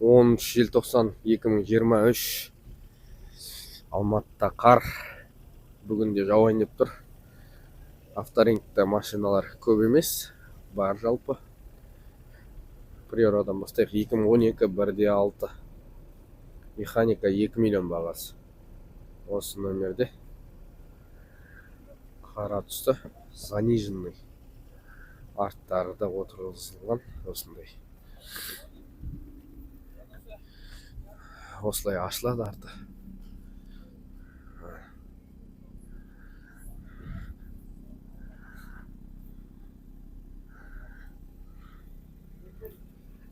10 желтоқсан 2023. Алматыда қар. Бүгін де жауайын деп тұр. Авторынокта машиналар көп емес, бар жалпы. Приорадан бастайық. 2012 1.6. Механика, 2 миллион бағасы. Осы номерде. Қара түсті, заниженный. Арттары да отырғызылған осындай. Осылай ашылады арты.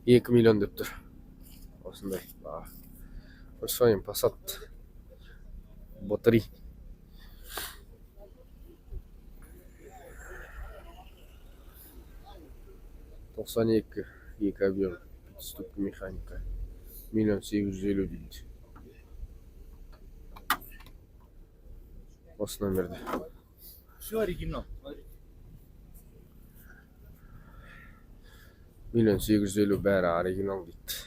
2 миллион деп тұр. Осындай баға. Volkswagen Passat B3. 92, екі объем, пятиступка, механика. 1 850 000 дейді. Осы номерде. Все оригинал. Смотрите. 1 850 000, бәрі оригинал дейді.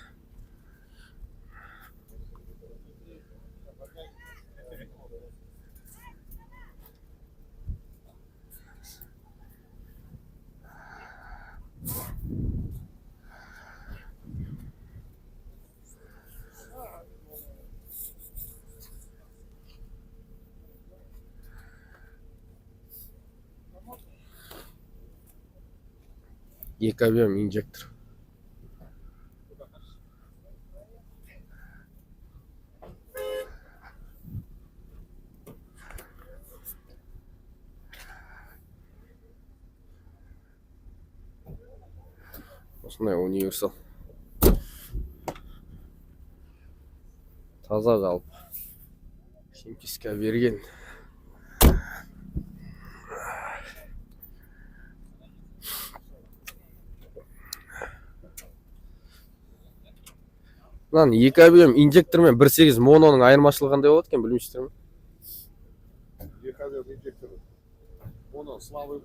Екі объем, инжектор. Осындай универсал. Таза жалпы. Химчистка берген. Мынаның екі объем инжектормен 1.8 мононың айырмашылығы қандай болады екен, білмейсіздер ме? Екі объем инжектор. Моно слабый.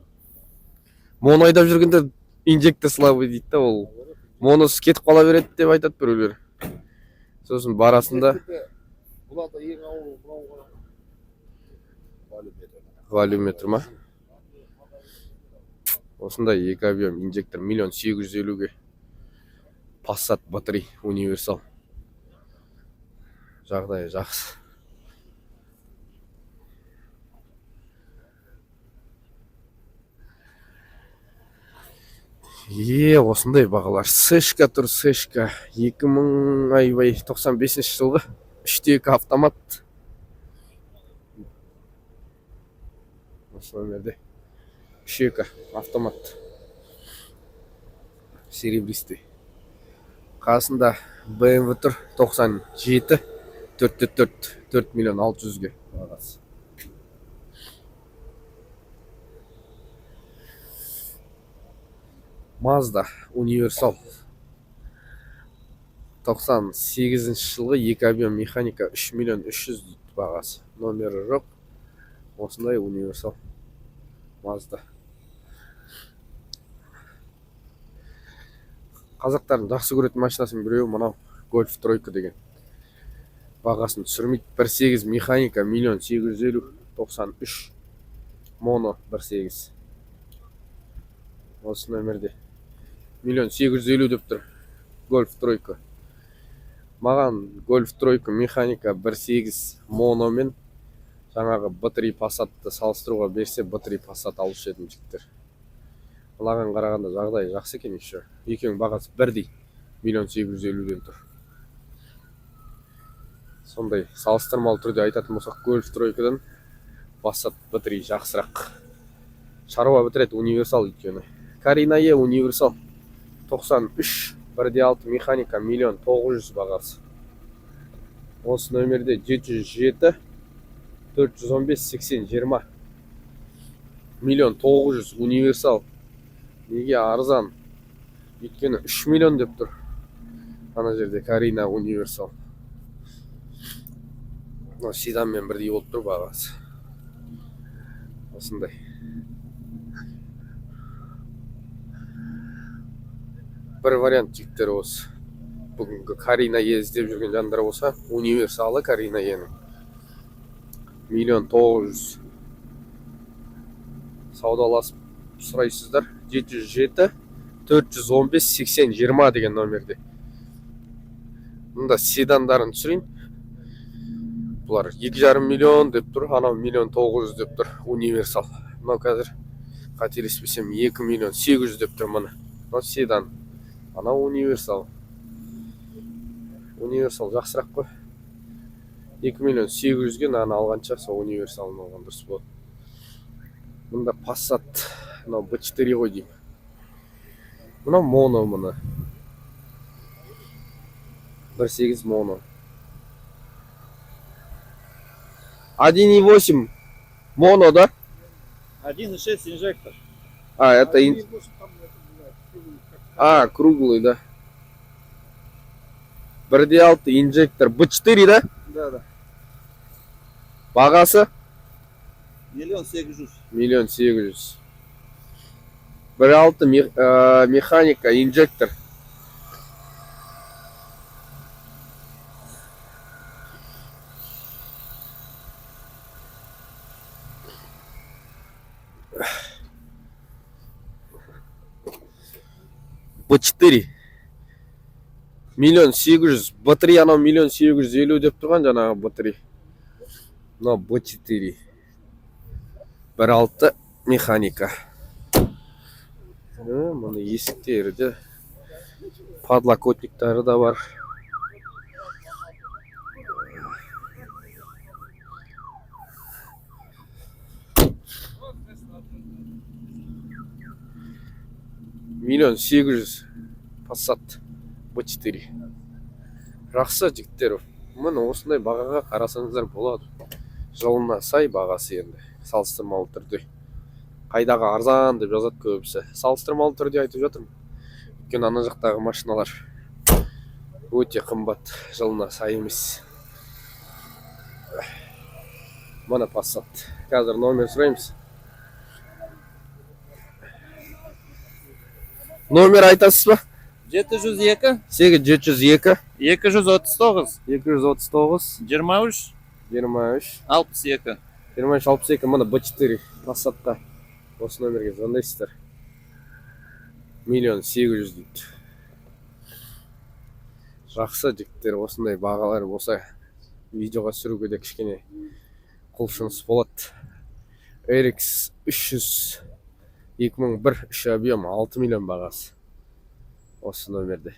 Моно айдап жүргенде инжектор слабый дейді да, ол моносыз кетіп қала береді деп айтады біреулер. Сосын барасың да. Бұларда ең ауыр мынау ғана. Валюметр. Валюметр ма? Осындай екі объем инжектор 1 850 000-ге. Passat B3 универсал. Жағдайы жақсы. Е, осындай бағалар. Сэшка тұр, сэшка. 2000, айбай, 95 жылғы. 3.2 автомат. Осы номерде. 3.2 автомат. Серебристый. Қасында BMW тұр, 97, 4.4, 4 миллион 600-ге бағасы. Mazda универсал. 98 жылғы, екі объем механика, 3 миллион 300 дейді бағасы. Номері жоқ. Осындай универсал Mazda. Қазақтардың жақсы көретін машинасының біреуі мынау Golf тройка деген. Бағасын түсірмейді. 1.8 механика, 1 850 000, 93 моно 1.8. Осы номерде. 1 850 000 деп тұр. Golf тройка. Маған Golf тройка механика 1.8 мономен жаңағы B3 Passatты салыстыруға берсе, B3 Passat алушы едім, жігіттер. Мынаған қарағанда жағдайы жақсы екен еще. Екеуінің бағасы бірдей. 1 850 000-ден тұр. Сондай салыстырмалы түрде айтатын болсақ, Golf тройкадан Passat B3 жақсырақ. Шаруа бітіреді универсал өйткені. Карина Е универсал 93, 1.6 механика, 1 900 000 бағасы. Осы номерде 707 415 80 20. 1 900 000 универсал. Неге арзан? Өйткені 3 миллион деп тұр. Ана жерде Карина универсал. Мынау седанмен бірдей болып тұр бағасы. Осындай. Бір вариант, жігіттер, осы. Бүгінгі Карина Е іздеп жүрген жандар болса, универсалы Карина Енің 1,9 миллион. Саудаласып сұрайсыздар 707 415 80 20 деген номерде. Мында седандарын түсірейін. Бұлар 2,5 миллион деп тұр, анау 1,9 миллион деп тұр универсал. Мынау қазір, қателеспесем, 2,8 миллион деп тұр. Міне, мынау седан, анау универсал. Универсал жақсырақ қой. 2,8 миллионға мынаны алғанша, сол универсалын алған дұрыс болады. Мында Пассат, мынау Б4 ғой деймін. Мынау моно, мына 1.8 моно. 1.8 моно, да? 1.6 инжектор. А, это а, круглый, да. 1.6 инжектор. Б4, да? Да. Бағасы? 1,8 миллион. 1,8 миллион. 1.6 механика, инжектор. Б4 1,8 миллион. Б3 анау 1,85 миллион деп тұрған жаңағы Б3. Мынау Б4, 1.6 механика. Мұны есіктері де, подлокотниктары да бар. 1,8 миллион Пассат Б4. Жақсы, жігіттер, міне, осындай бағаға қарасаңыздар болады. Жылына сай бағасы енді салыстырмалы түрде. Қайдағы арзан деп жазады көбісі. Салыстырмалы түрде айтып жатырмын, өйткені ана жақтағы машиналар өте қымбат, жылына сай емес. Мына Пассат, қазір номер сұраймыз. Номер айтасыз ба? 702. 8 702. 239. 239. 23. 23. 62. 23 62. Міне, Б4 Пассатқа осы номерге звондайсыздар. 1,8 миллион дейді. Жақсы, жігіттер, осындай бағалар болса, видеоға түсіруге де кішкене құлшыныс болады. RX 300 2001, 3 объем, 6 миллион бағасы осы номерде.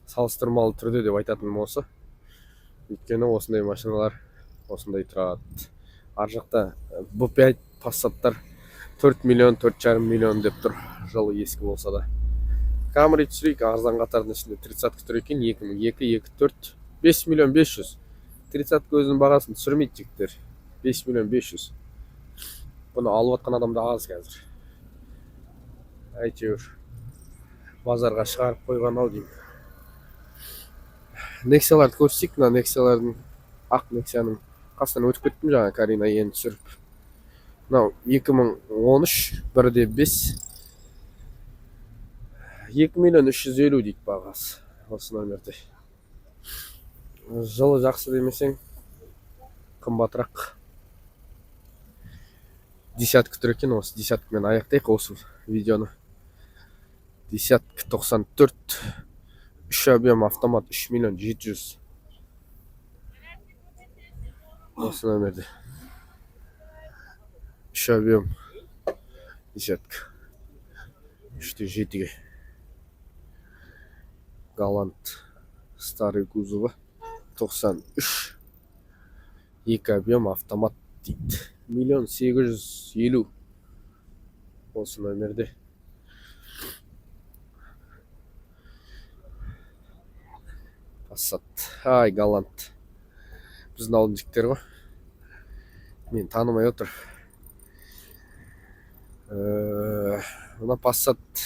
Салыстырмалы түрде деп айтатыным осы, өйткені осындай машиналар осындай тұрады. Ар жақта Б5 Пассаттар 4 миллион, 4,5 миллион деп тұр, жылы ескі болса да. Камри түсірейік. Арзан қатардың ішінде тридцатка тұр екен, 2002, 2.4, 5,5 миллион. Тридцатка өзінің бағасын түсірмейді, жігіттер. 5,5 миллион. Бұны алып жатқан адам да аз қазір, әйтеуір базарға шығарып қойған ау деймін. Нексияларды көрсетейік. Мына Нексиялардың, ақ Нексияның қасынан өтіп кеттім жаңа Карина Ені түсіріп. Мынау 2013, 1.5, 2,35 миллион дейді бағасы осы номерде. Жылы жақсы демесең, қымбатырақ. Десятка тұр екен. Осы десяткамен аяқтайық осы видеоны. Десятка 94, үш объем, автомат, 3,7 миллион осы номерде. Үш объем десятка 3,7-ге. Галант старый кузовы, 93, екі объем, автомат дейді, 1,85 миллион осы номерде. Пассат, ай, Галант. Біздің ауылдың жігіттері ғой, мен танымай отыр. Мына Пассат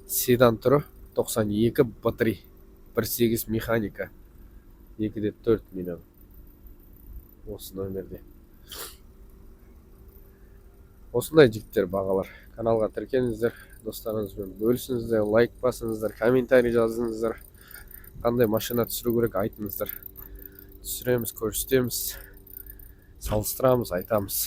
седан түрі, 92, Б3, 1.8 механика, 2,4 миллион осы номерде. Осындай, жігіттер, бағалар. Каналға тіркеліңіздер. Достарыңызбен бөлісіңіздер, лайк басыңыздар, комментарий жазыңыздар. Қандай машина түсіру керек, айтыңыздар. Түсіреміз, көрсетеміз, салыстырамыз, айтамыз.